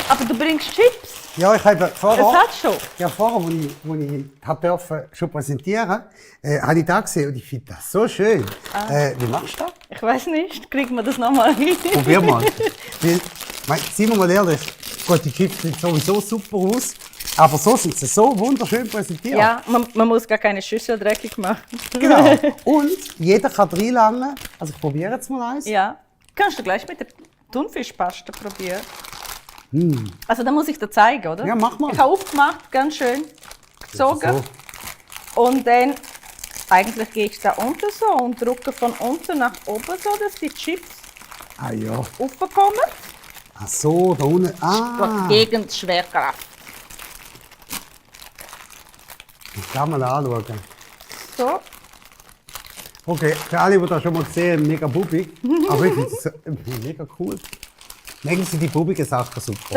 Aber du bringst Chips. Ja, ich habe Das vorher, hat schon. ja, vorher, wo ich hab dürfen, schon präsentieren habe ich da gesehen und ich finde das so schön. Wie machst du das? Ich weiß nicht, kriegen wir das nochmal hin? Probier mal. Seien wir mal ehrlich, gut, die Chips sehen sowieso super aus, aber so sind sie so wunderschön präsentiert. Ja, man muss gar keine Schüssel dreckig machen. Genau. Und jeder kann reinlangen. Also ich probiere jetzt mal eins. Ja. Kannst du gleich mit der Thunfischpaste probieren? Also da muss ich dir zeigen, oder? Ja, mach mal. Ich habe aufgemacht, ganz schön gezogen. So. Und dann, eigentlich gehe ich da unten so und drücke von unten nach oben so, dass die Chips Ah ja. raufkommen. Ach so, da unten. Gegen die Schwerkraft. Ich kann mal anschauen. So. Okay, für alle, die das schon mal gesehen haben, mega bubig. Aber ich finde es mega cool. Mögen Sie die bubigen Sachen super?